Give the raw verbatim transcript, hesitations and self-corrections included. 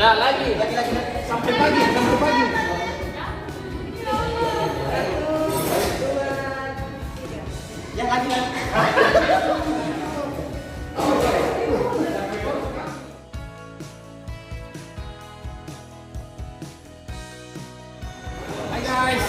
Ya, lagi. Lagi, lagi, lagi. Sampai pagi, sampai pagi. Ya, lagi, lagi. Hai, guys.